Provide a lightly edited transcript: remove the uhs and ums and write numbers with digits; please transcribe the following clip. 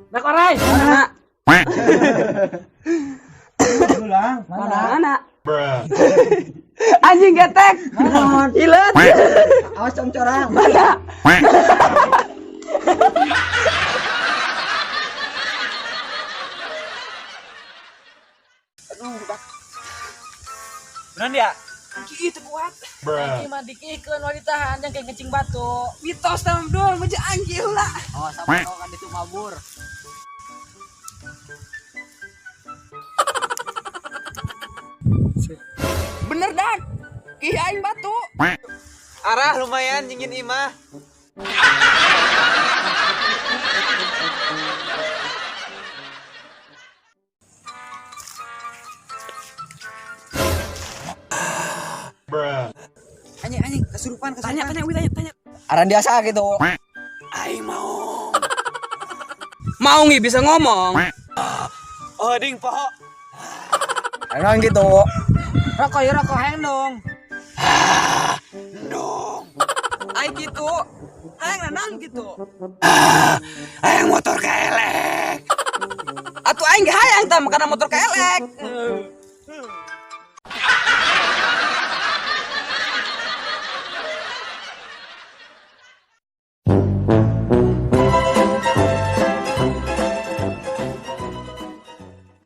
Dak orai. Mana? Ulang. Mana? Mana? Anjing getek. Mana? Ilet. Awas congcorang. Mana? Beneran dia? Ih, teu kuat. Anjing mah dikikeun we ditahan jeung kayak ngecing batu. Mitos tah Abdul, meja anjing heula. Oh, sama kan itu mabur. Bener dan. Ih aing batu. Arah lumayan nyingin imah. Anjing anjing kesurupan kesurupan. Tanya tanya, tanya tanya. Aran biasa gitu. Aing mau. Mau nggih bisa ngomong. Oh ding poho. Emang gitu. Rokok ya rokok hayang dong. Dong. Aing gitu. Hayang nanang gitu. Hayang motor kelek. Atuh aing ge hayang tah karena motor kelek.